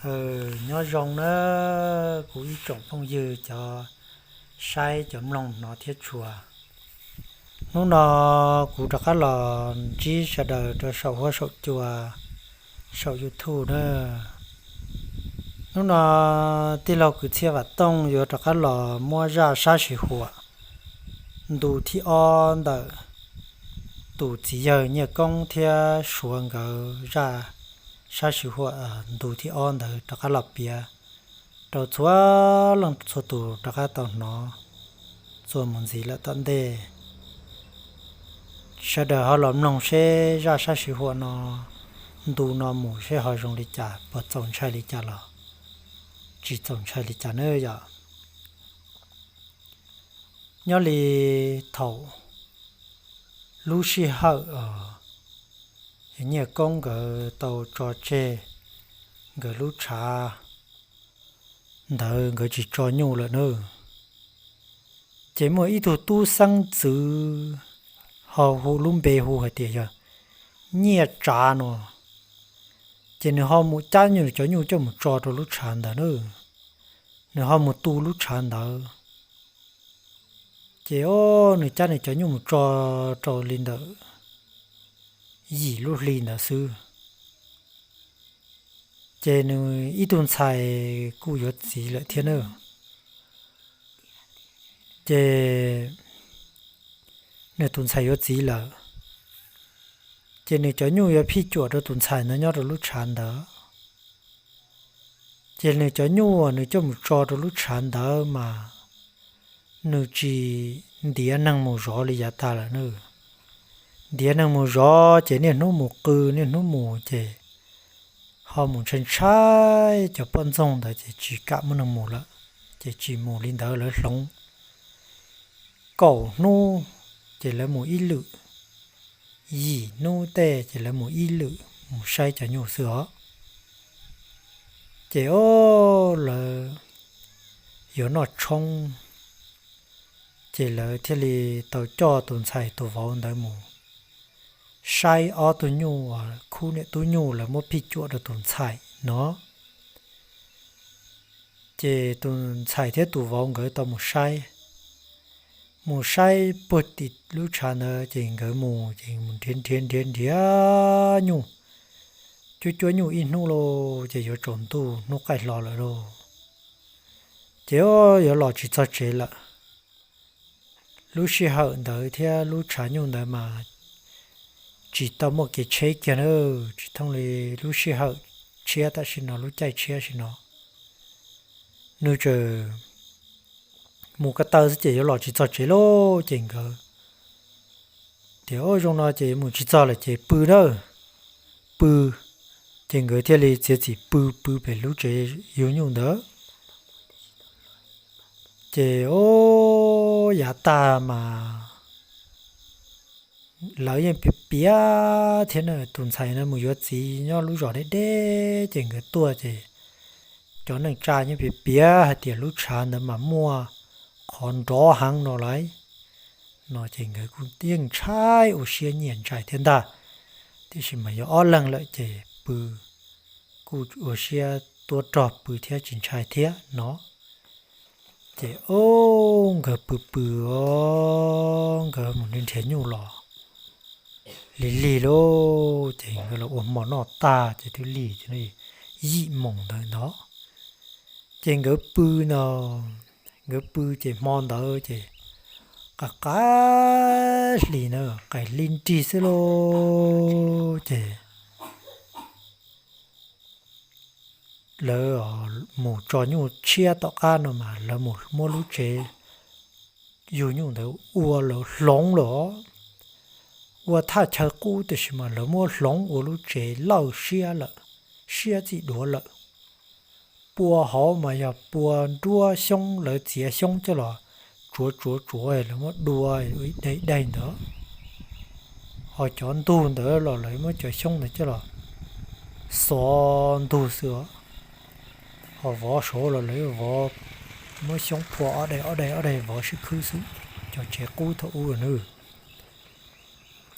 Aws, nyob zoo na, kuv ib tsoom phooj ywg cov saib cov mloog hnov thiab tshua. Hnub no kuv rov qab los ntsib sawv daws rau saum huab saum cua, saum YouTube na. Hnub no tij laug Kwv Txhiaj Vam Tooj yuav rov qab los muab zaj sab sij huam ntu thib ob ntawm tus txiv yawg Nyiaj Koob thiab Suav nkawd zaj sab sij huam ntu thib ob ntawd rov qab los piav rau txhua leej txhua tus rov qab tau hnov txuas mus ntxiv lawm tom ntej. Sawv daws ho los mloog seb zaj sab sij huam no, ntu no mus seb ho zoo li cas, puas txaus ntshai li cas los tsis txaus ntshai li cas na yom. Nyob li thaum lub sij hawm Nyiaj Koob nkawd tau tso tseg nkawd lub tshav ntawd, nkawd tsis tso nyuj lawm na, ces muaj ib tug tub xeeb ntxwv ho hu lub npe hu hais tias yog Nyiaj Tsav no, ces nws ho mus cab nws cov nyuj coj mus tso rau lub tshav ntawd na. Nws ho mus tu lub tshav ntawd, ces o, nws cab nws cov nyuj mus tso rau li ntawm yim lub hli ntawd xwb, ces nws ib tug ntxhais kuj yuav txiv lawm thiab na. Ces nws tus ntxhais yuav txiv lawm, ces nws cov nyuj yuav phij cuam rau tus ntxhais ntawd nyob rau lub tshav ntawd. Ces nws cov nyuj uas nws coj mus tso rau lub tshav ntawd mas nws tsis ntiav neeg mus zov li yav tag lawm na. Ntiav neeg mus zov ces niaj hnub mus qw, niaj hnub mus ces ho mus ntshai ntshai cov poj ntxoog ntawd ces tsis kam muaj neeg mus lawm, ces tsis mus li ntawd, lawv hloov kaum hnub ces lawv mus ib lwm, yim hnub tej ces lawv mus ib lwm mus saib cov nyuj xwb os. Ces o, lawv yuav noj tshoob, ces lawv thiaj li tau coj tus ntxhais tus vauv ntawd mus saib ob tug nyuj uas khub niam tub nyuj lawv muab phij cuam rau tus ntxhais no. Ces tus ntxhais thiab tus vauv nkawd tau mus saib, mus saib puag tim lub tshav ntawd ces nkawd mus ces mus nrhiav nrhiav nrhiav nrhiav nyuj, cuab cuab nyuj ib hnub lauj, ces yuav tsaus ntuj hnub qaij hlo lawm lauj, ces yuav los tsis txog tsev lawm. Lub sij hawm ntawd thiab lub tshav nyuj ntawd mas tsis tau muaj kev tsheb kiag na, tsis thooj li lub sij hawm tshiab tam sim no, lub caij tshiab tam sim no. Nws tseem mus ko taw xwb ces yuav los tsis txog tsev lauj, ces nkawd tias o, zoo no ces mus tsis txog lawm ces pw na, pw. Ces nkawd thiaj li txiav txim pw, pw pem lub tsev yug nyuj ntawd. Ces o, yav tag mas lawv yeej piav piav thiab na, tus ntxhais no mus yuav txiv nyob lub zos deb deb ces nkawd tuaj ces cov neej tsa yeej piav piav hais tias lub tshav ntawd mas muaj qhov nrov heev no lauj. No ces nkawd kuj yeej ntshai ua siab nyiam ntshai thiab ntag, tiam sis mas yog ob leeg lawm ces pw kuj ua siab tuab rog pw thiab tsis ntshai thiab no. Ces o, nkawd pw pw os, nkawd mus nrhiav nyuj los lig lig lauj, ces nkawd los ua hmo noj tag ces twb lig yim moos ntawd ntag. Ces nkawd pw no, nkawd pw ces hmo ntawd ces qab qab hli na, qaim hli nrig xwb lauj, ces lawv mus tso nyuj tshiab tom qab no mas lawv mus muab lub tsev yug nyuj ntawd ua hloov lawm, ua thaj chaw qub tiam sis mas lawv muab hloov ua lub tsev lawj siab lawm, siab txim duav lawm. Pua hauv mas yog pua nruab xyoob, lawv txiav xyoob coj los tsuav tsuav tsuav lawv muab dua ib daig ib daig ntawd. Ho cov ntug ntawd los lawv muab cov xyoob ntawd coj los xov ntug xwb os. Ho vov saud los lawv vov, muab xyoob phua ob daig ob daig ob daig vov sib khwb xwb, cov tsev qub thaum ub na.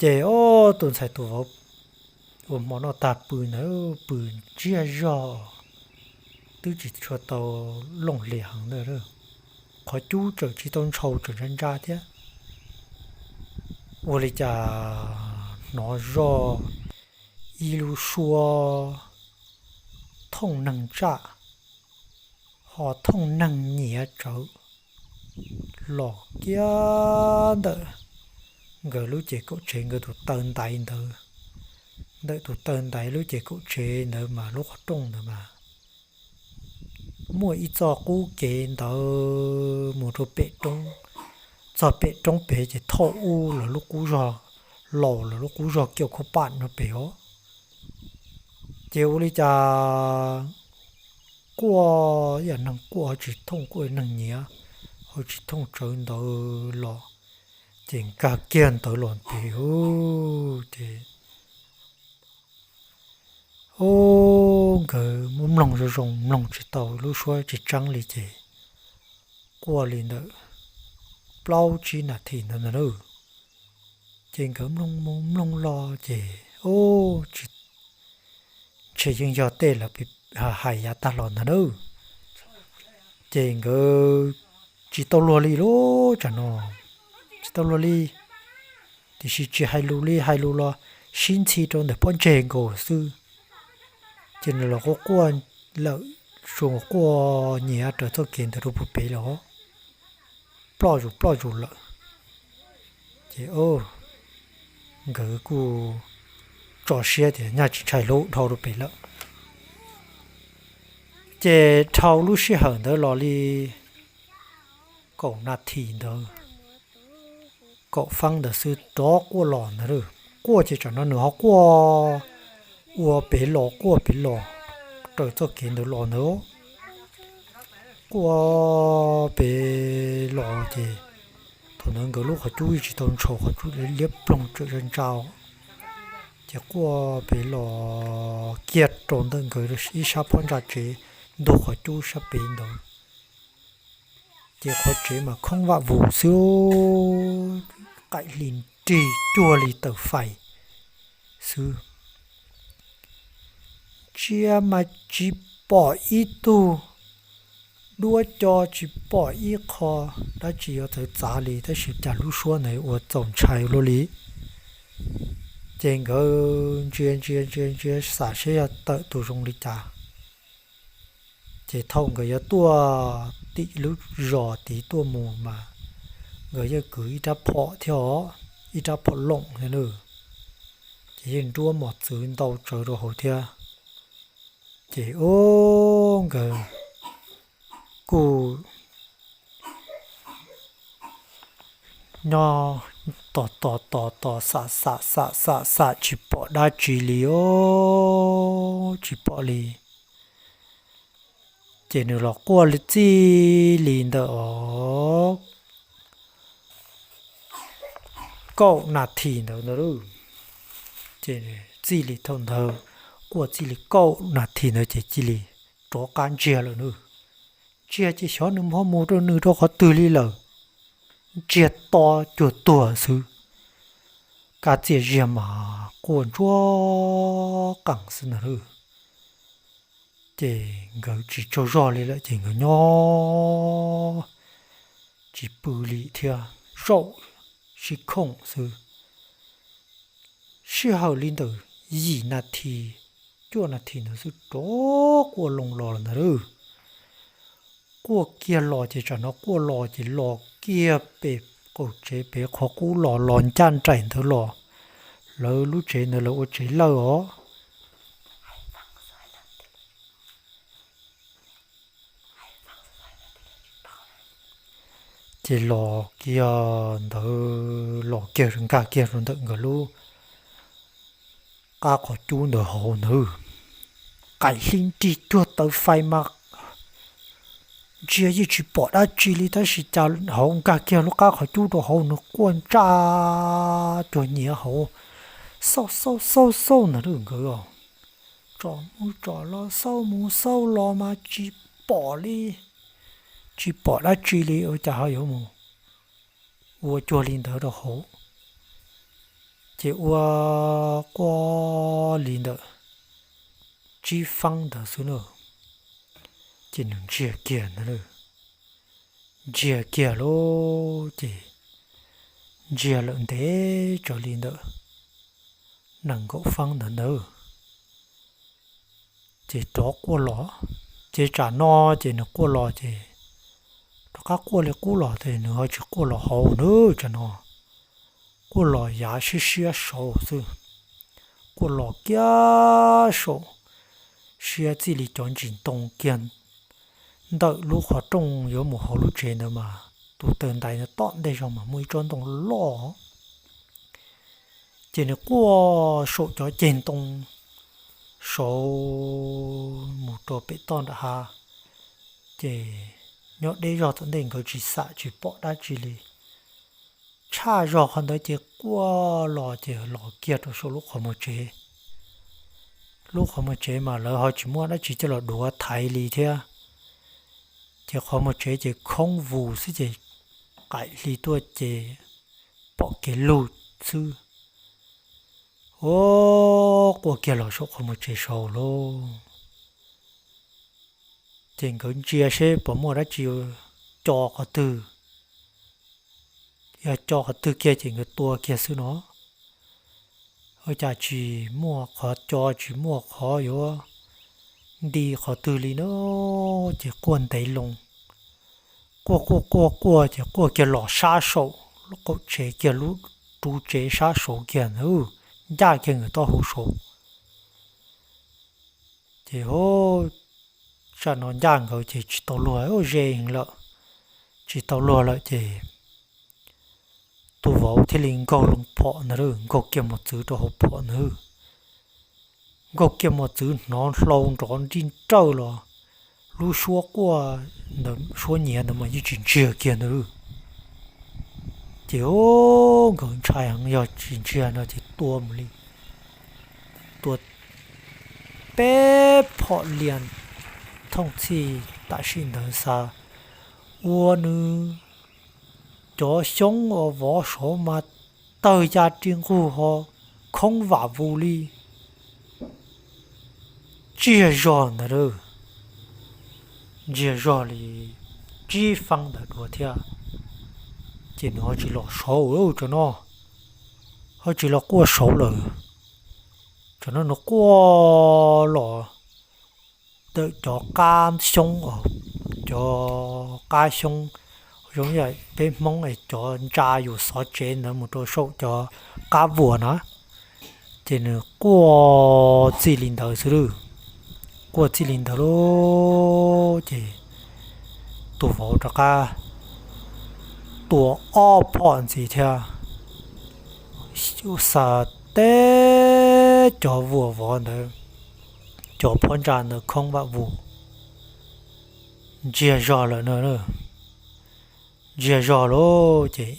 Ces o, tus ntxhais tus vauv ua hmo noj tag pw ntawd pw ntsiag zog, twb tsis tshua tau looj hlias heev ntawd, qhov cub tseem tsis tau ntshau, tseem ntsa ntsa thiab. Ua li cas hnov zoj ib lub suab thooj neeg tsaj, ho thooj neeg nyiav tsawv los kiag ntawm nkawd lub ces kaum tsev, nkawd tus taw ntaiv ntawd. Ntawm tus taw ntaiv lub ces kaum tsev ntawd mas lub qhov rooj ntawd mas muaj ib txoj qub kev ntawd mus rau pem roob. Txog pem roob pem ces thauj ub lawv lub qub zog, laus lawv lub qub zog kiaum khaub pam rau pem os. Ces ua li cas quaj, yam neeg quaj ho tsis thooj, quaj neeg nyiav ho tsis thooj tsawv ntawd los, ces nkag kiag ntawd los pem. Ces ub, nkawd muab mloog zoo zoo, mloog tsis tau lub suab tsis tseeb li ces quaj li ntawm plaub tsib nas this ntawd ntag lauj. Ces nkawd mloog mus mloog los ces ub, ntshe yeej yog tej lawv hais yav tag los ntag nawb. Ces nkawd tsis tau luag li lub tsam no, tsis tau luag li, tiam sis tsis hais lus li, hais lus los sib ntxhi rau ntawm pob ntseg nkaus xwb. Ces nws los quaj quaj lawm, tsuas quaj nyiav raws txoj kev ntawd rau puag pem lawm, ploj zus ploj zus lawm. Ces nkawd kuj tso siab tias nyaj tsis ntshai lub dhau rau pem lawm. Ces dhau lub sij hawm ntawd los li kaum nas this ntawd, kaum feeb ntawd xwb rov quaj los ntag. Quaj ces tsam no nws ho quaj ua pem los, quaj pem los, raws txoj kev ntawd los ntag. Quaj pem los ces thaum ntawd nkawd lub qhov cub tsis tau ntshau, qhov cub liab ploog tseem ntsa ntsa. Ces quaj pem los kiag rau ntawm nkawd ib sab phab ntsa tsev, ntug qhov cub sab pem ntawd. Ces qhov tsev mas khoob vaj vus xwb, qaim hli nrig cuag li tawm fais xwb. Ntsia mas tsis pom ib tug duab co, tsis pom ib qho dab tsi yuav txawv txav li, tab sis cas lub suab ntawd ua txaus ntshai luaj li. Ces nkawd ntsia ntsia ntsia ntsia xam seb yog tawm tus zoo li cas. Ces thaum nkawd yuav tuaj tim lub zos tid tuaj mus mas nkawd yeej kwv ib rab phom thiab os, ib rab phom loom thiab na. Ces yeej nruab mos txwv ntau tsawv rau hauv thiab. Ces ub, nkawd kuj nyob tos tos tos tos xam xam xam xam xam tsis pom dab tsi li os, tsis pom li. Ces nws los quaj li txij li ntawm os kaum nas this ntawd ntag lauj. Ces txij li thaum ntawd, quaj txij li kaum nas this ntawd ces cia li rov qab ntsiag lawm na. Ntsiag ces xyov nws ho mus rau nws rau qhov twg li lawm, ntsiag to cuag tuag xwb. Kaj txiaj ziag mas quaj ntsuag qees xwb ntag lauj. Ces nkawd tsis tsaug zog li lawm ces nkawd nyob tsis pw li thiab, zaum sib khoom xwb. Sij hawm li ntawm yim nas this, cuaj nas this ntawd xwb rov quaj loo los lawm ntag lauj. Quaj kiag los ces tsam no quaj los ces los kiag pem qaum tsev pem qhov qub los, los ncaj nraim ntawd los, lawv lub tsev ntawd lawv ua tsev lawj os. Ces los kiag ntawd los kiag nkag kiag rau ntawm nkawd lub qab qhov cub ntawd hauv ntawd, qaim hli nrig cuag tawv fais mas ntsia yeej tsis pom dab tsi li, tab sis cas hauv nkag kiag lub qab qhov cub rau hauv nws quaj ntsaj cuag nyiav hauv, xauj xauj xauj xauj ntawd lauj nkawd os. Tsom mus tsom los xauj mus xauj los mas tsis pom li, tsis pom dab tsi li, ua cas ho yuav mus ua cuag li ntawd rau hauv. Ces ua quaj li ntawm tsib feeb ntawd xwb na. Ces nws ntsiag kiag ntag lauj. Ntsiag kiag lauj ces ntsiag lawm ntev tsawv li ntawm nees nkaum feeb ntawd ntag. Ces rov quaj los, ces tsam no ces nws quaj los ces rov qab quaj li qub los ces nws ho tsis quaj los hauv na, tsam no quaj los yav siab siab saud xwb. Quaj los kiag saum siab txij li cov ntsis ntoo kiag ntawm lub qhov rooj yuav mus hauv lub tsev ntawd mas tus taw ntais ntawd tom ntej zog mas muaj ib tsob ntoo loj. Ces nws quaj saum cov ceg ntoo saud mus rau pem toj nram hav. Ces nyob deb zog tom ntej nkawd tsis xam tsis pom dab tsi li. Tshaj zog qhov ntawd ces quaj los ces los kiag rau saum lub qhov muag tsev. Lub qhov muag tsev mas lawv ho tsis muaj dab tsi coj los duav thaiv li thiab. Ces qhov muag tsev ces khoob vus xwb ces qaim hli tuaj ces pom kev lug xwb. Ua quaj kiag los saum qhov muag tsev saud lauj. Ces nkawd ntsia seb puas muaj dab tsi co qhov twg. Yog co qhov twg kiag ces nkawd tua kiag xwb no. Ua cas tsis muaj qhov co tsis muaj qhov yuav nti qhov twg li na. Ces quaj ntev loo, quaj quaj quaj quaj ces quaj kiag los sab saum qaum tsev kiag lub ru tsev sab saud kiag ntag, ncaj kiag nkawd taub hau saud. Ces tsam no ncaj nkawd ces tsis tau luag, ze lawm, tsis tau luag lawm ces tus vauv thiaj li nkaug loo phom ntag, nkaug kiag mos txwv rau hauv phom ntag. Nkaug kiag mos txwv hnov hlau nrov nrij nrawj los lub suab quaj ntawd, suab nyiav ntawd mas yeej tsis ntsiag kiag ntag. Ces nkawd ntshai heev, yog tsis ntsiag no ces tua mus li. Tua peb phom lias thooj txhij tam sim ntawd xav ua nws cov xyoob uas vov saud mas tawg ya ri nqug ho khoob vam vus li. Ntsiag zog ntag, ntsiag zog li tsib feeb ntawd dua thiab. Ces nws ho tsis los saud lawm, tsam no ho tsis los quaj saud lawm. Tsam no nws quaj los ntawm cov qab xyoob, cov qab xyoob zoo yam peb Hmoob es cov ntsa yus xov tsev ntawd mus rau saum cov qab vuas na. Ces nws quaj txij li ntawd xwb, quaj txij li ntawd lauj. Ces tus vauv rov qab tua ob phom ntxiv thiab, xa teb cov vuas vov ntawd, cov phab ntsa ntawd khoob vam vus, ntsiag zog lawm na. Ntsiag zog lauj, ces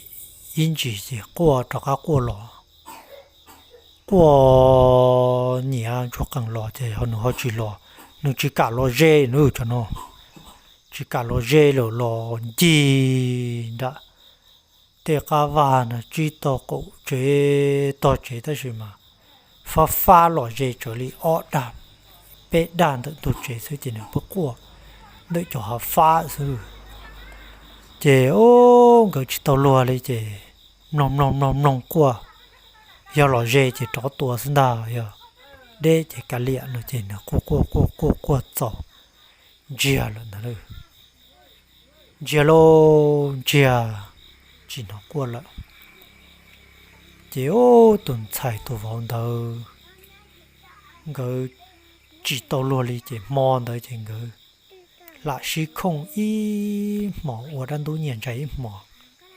ib ntsis ces quaj rov qab quaj los, quaj nyiav ntsuag qees los ces nws ho tsis los, nws tsis kam los ze na, tsam no tsis kam los ze lawm, los ncig nram tej qab vag no tsib tog qaum tsev tog tsev tab sis mas fab fab los ze tsawv li ob dag peb dag ntawm ntug tsev xwb ces nws pheej quaj ntawm cov hav fab xwb. Ces nkawd tsis tau luag li ces mloog mloog mloog mloog quaj, yog los ze ces rov tua xwb ntag, yog deb ces kav liam no ces nws quaj quaj quaj quaj quaj txaus ntsiag lawm ntag lauj. Ntsiag lauj, ntsiag tsis hnov quaj lawm. Ces tus ntxhais tus vauv ntawd nkawd tsis tau luag li ces hmo ntawd ces nkawd lam sib khooj ib hmos ua dab ntub nyiaj ntsais ib hmos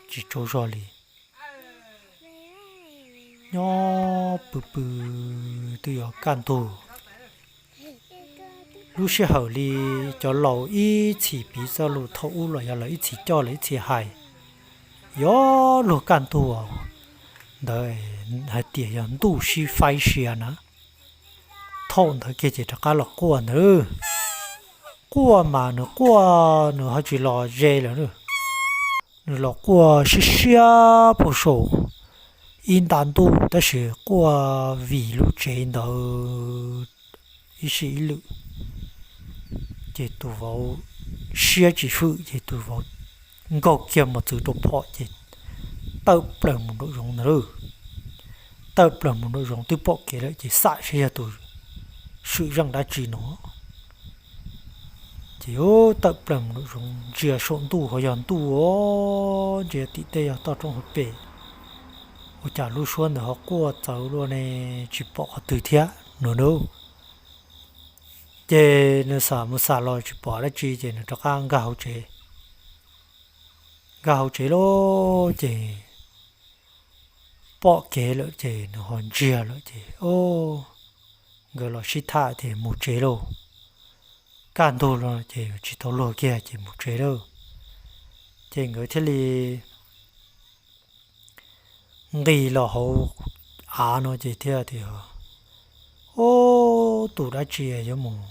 tsis tsaug zog li. Nyob pw pw twb yuav kaj ntug, lub sij hawm li cov laus ib txhis piv txoj lus thaum ub los yog lawv ib txhis coj lawv ib txhis hais, yog luag kaj ntug ntawd hais tias yog ntuj sib faib sia na. Thaum ntawd kiag ces rov qab los quaj ntag. Quaj mas nws quaj nws ho tsis los ze lawm, nws los quaj siab siab puag saum ib nta ntuj tab sis quaj vim lub tsev ntawd ib sij ib lwm. Ces tus vauv siab tsis fwm ces tus vauv nkaug kiag mos txwv rau phom ces tawm plaws mus nraum zoov ntag lauj. Tawm plaws mus nraum zoov twb pom kev lawm ces xam saib yog tus swm zeej dab tsi no. Ces tawm plaws mus nraum zoov ntsia saum ntuj ho yog ntuj os, ntsia tim tej yog toj roob hauv pes. Ua cas lub suab ntawd ho quaj txawv luaj ne, tsis pom qhov twg thiab no nawb. Ces nws xam mus xam los tsis pom dab tsi ces nws rov qab nkag hauv tsev. Nkag hauv tsev lauj ces pom kev lawm ces nws ho ntsiag lawm ces nkawd los sib tham tias mus tsev lauj, kaj ntug los ces tsis tau luag kiag ces mus tsev lauj. Ces nkawd thiaj li nqis los hauv av no ces thiaj tias, Ob, tus dab tsi yuav mus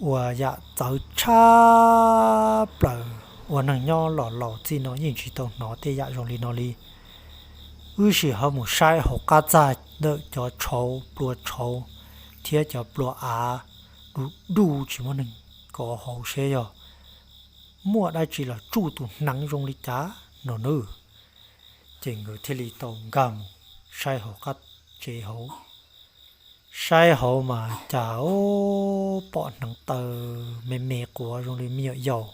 ua yam txawv tshaj plaws, ua neeg nyob los laus txij no yeej tsis tau hnov tej yam zoo li no li. Wb sim ho mus saib hauv qab txag ntawm cov tshauv, plua tshauv thiab cov plua av du du tsis muaj neeg kov hauv seb yog muaj dab tsi los tsuj tus hneev zoo li cas no nawb. Ces nkawd thiaj li tau nkag mus saib hauv qab tsev hauv. Saib hauv mas cas pom hneev taw me me quav zoo li me nyuam yaus,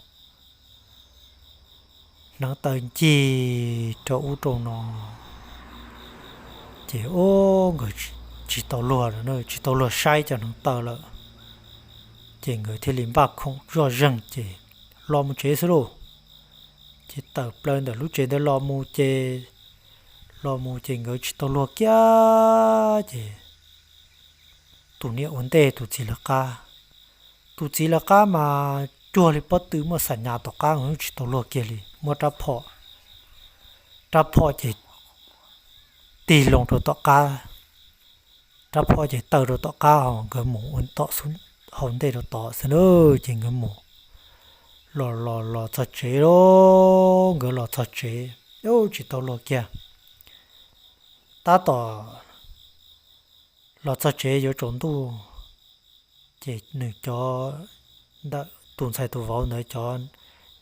hneev taw ncig rau ub rau no. Ces ob, nkawd tsis tau luag, tsis tau luag saib cov hneev taw lawm. Ces nkawd thiaj li npaj khoom zoj zeeg ces los mus tsev xwb lauj. Ces tawm plaws ntawm lub tsev ntawd los mus ces, los mus ces nkawd tsis tau luag kiag ces tus niam ua ntej tus txiv lawv qab. Tus txiv lawv qab mas cuag li pob tw muaj xam nyas tom qab, tsis tau luag kiag li, muab rab phom, rab phom ces tig loo rau tom qab. Rab phom ces taw rau tom qab ho nkawd mus ua tom xub hauv ntej rau tod xwb na. Ces nkawd mus los los los txog tsev lauj, nkawd los txog tsev, tsis tau luag kiag. Tab tom los txog tsev yuav tsaus ntuj, ces nws cov, ntawm tus ntxhais tus vauv ntawd cov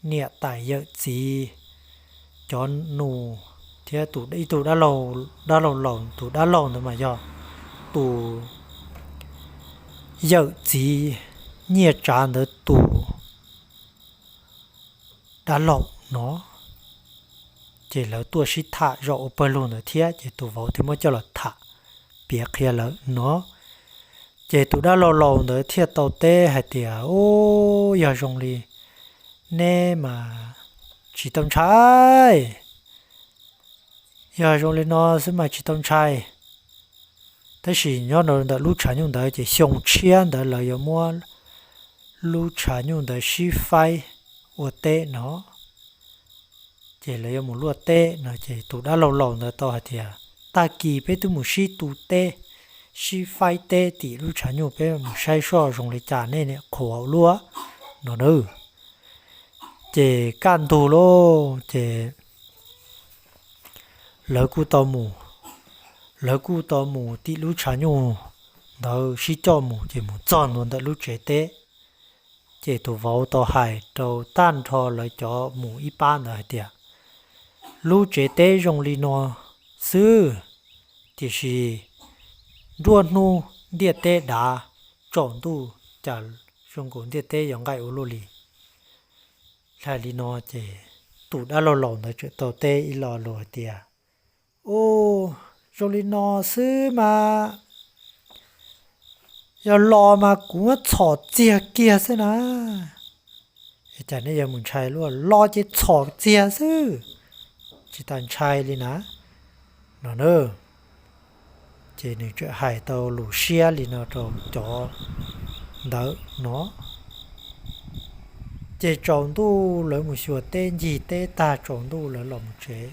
niam tais yawm txiv, cov nus thiab tus, ib tug dab laug laus, tus dab laug ntawd mas yog tus yawm txiv Nyiaj Tsav ntawd tus dab laug no. Ces lawv tuaj sib tham zaum ua pawg lug ntawd thiab ces tus vauv thiaj muab coj los tham piav qhia lawv no. Ces tus dab laug laus ntawd thiaj tau teb hais tias, Ub, yog zoo li neb mas tsis tau ntshai. Yog zoo li no xwb mas tsis tau ntshai. Tab sis nyob rau ntawm lub tshav nyuj ntawd ces xyoo tshiab ntawd lawv yuav muab lub tshav nyuj ntawd sib faib ua teb no. Ces lawv yuav mus luaj teb no ces tus dab laug laus ntawd tau hais tias, Tag kis peb twb mus sib tu teb, sib faib teb tim lub tshav nyuj, peb mus saib soj zoo li cas, nej niam qhuav luaj no na. Ces kaj ntug lauj ces lawv kuj tau mus, lawv kuj tau mus tim lub tshav nyuj ntawd sib coj mus ces mus txog ntua ntawm lub tsev teb. Ces tus vauv tau hais rau tag nrho lawv cov mus ib pab ntawd hais tias, Lub tsev teb zoo li no xwb, tiam sis nruab hnub ntiaj teb dav, tsaus ntuj cas zoo nkaus ntiaj teb yuav nqaim ua luaj li. Hais li no ces tus dab laug laus ntawd tseem tau teb ib lo lus hais tias, Ub, zoo li no xwb mas yog los mas kuv muab txhom txiag kiag xwb na. Cas nej yuav mus ntshai luaj, los ces txhom txiag xwb, tsis tas ntshai li na, no na. Ces nws tseem hais tau lus siab li no rau cov ntawd no. Ces tsaus ntuj lawv mus xyuas teb ncig teb tag tsaus ntuj lawv los mus tsev.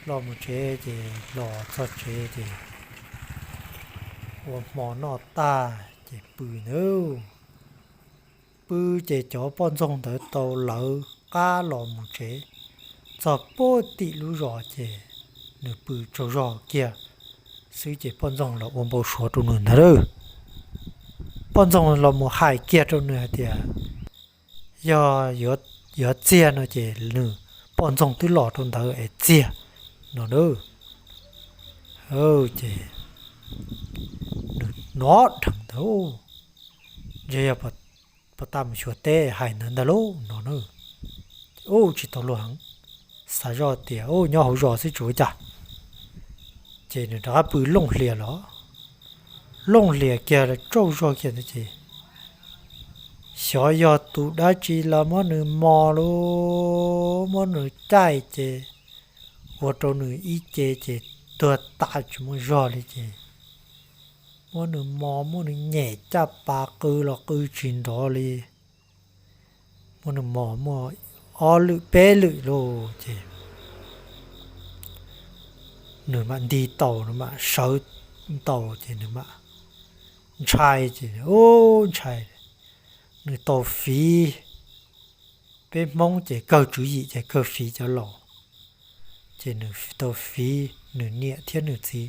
Los mus tsev ces los txog tsev ces ua hmo noj tag ces pw nawb. Pw ces cov poj ntxoog ntawd tau lawv qab los mus tsev. Txog puag tim lub zos ces nws pw tsaug zog kiag xwb ces poj ntxoog los ua npau suav rau nws ntag lauj. poj ntxoog los mus hais kiag rau nws hais tias yog yuav txiag no ces nws poj ntxoog twb los rau ntawd es txiag no na. Ces nws hnov dheev ntawd, ntshe yog pov tag mus xyuas teb hais ntawd ntag lauj no na. Ub, tsis tau luag heev, xav zoj tias ub, nyob hauv zos xwb tsis ua cas. Ces nws rov qab pw looj hlias los, looj hlias kiag los tsaug zog kiag ntawd ces xyov yog tus dab tsi los muab nws mos los muab nws caij ces ua rau nws ib ce ces tuag tas tsis muaj zog li ces muab nws mos muab nws nyem caj pas qw los qw tsis nrov li. Muab nws mos muaj ob lwm peb lwm lauj ces nws mam nti taus, nws mam sawv ntaus ces nws mam ntshai ces ub ntshai. Nws tau fiv, peb Hmoob ces kawg tswv yim ces kawg fiv cov laus. Ces nws tau fiv nws niam thiab nws txiv.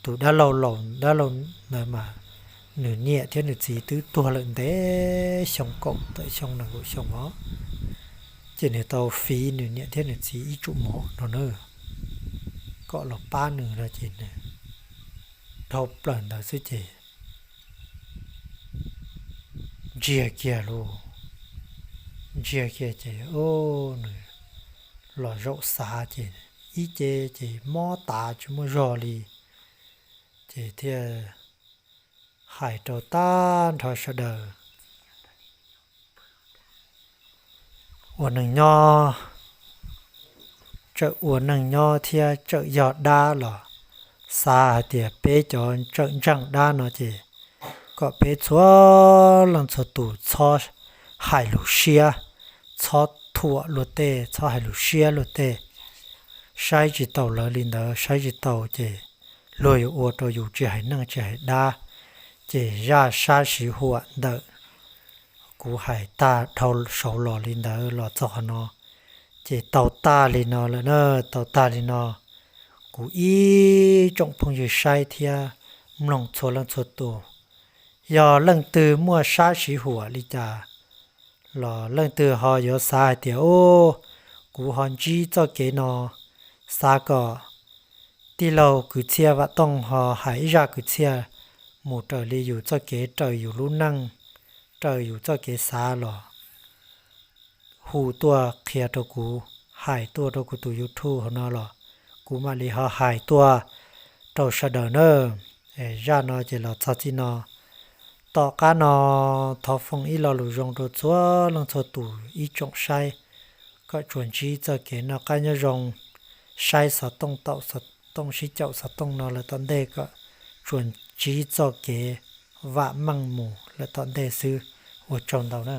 Tus dab laug laus dab laug ntawd mas nws niam thiab nws txiv twb tuag lawm ntev xyoo, kaum tawm xyoo nees nkaum xyoo os. Ces nws tau fiv nws niam thiab nws txiv ib tsum mov no na, kom los pab nws no ces nws dhau plaws ntawd xwb ces ntsiag kiag lauj. Ntsiag kiag ces nws los zaum xav ces ib ce ces mob tas tsis muaj zog li. Ces thiaj hais rau tag nrho sawv daws ua neej nyob, tsawm ua neej nyob thiab tsawm yog dab los xav hais tias peb cov tsawm ntseeg dab no ces kom peb txhua leej txhua tus txhob hais lus siab, txhob thuam luag tej, txhob hais lus siab luag tej. Saib tsis taus lawv li ntawd, saib tsis taus ces luag yuav ua rau yus tsis hais neej tsis hais dab. Ces zaj sab siv huam ntawm kuv hais tag dhau saud los li ntawd los txog qhov no ces tau tag li no lawm na. Tau tag li no, kuv ib tsoom phooj ywg saib thiab mloog txhua leej txhua tus, yog leej twg muaj sab siv huam li cas los leej twg ho yuav xav hais tias ub, kuv ho ntsib txoj kev no, xav kom tij laug kwv txhiaj Vam Tooj ho hais ib zaj kwv txhiaj mus raws li yus txoj kev, raws yus lub neej, raws yus txoj kev xav los hu tuaj qhia rau kuv, hais tuaj rau kuv tus YouTube hauv no los kuv mam li ho hais tuaj rau sawv daws na. Zaj no ces los txog txij no. Tom qab no thov foom ib lo lus zoo rau txhua leej txhua tus ib tsoom saib, kom tsuas ntsib txoj kev noj qab nyob zoo, saib xov tooj taum xov tooj sib caum xov tooj no lawm tom ntej kom tsuas ntsib txoj kev vam meej mus lawm tom ntej xwb. Ua tsaug ntau na.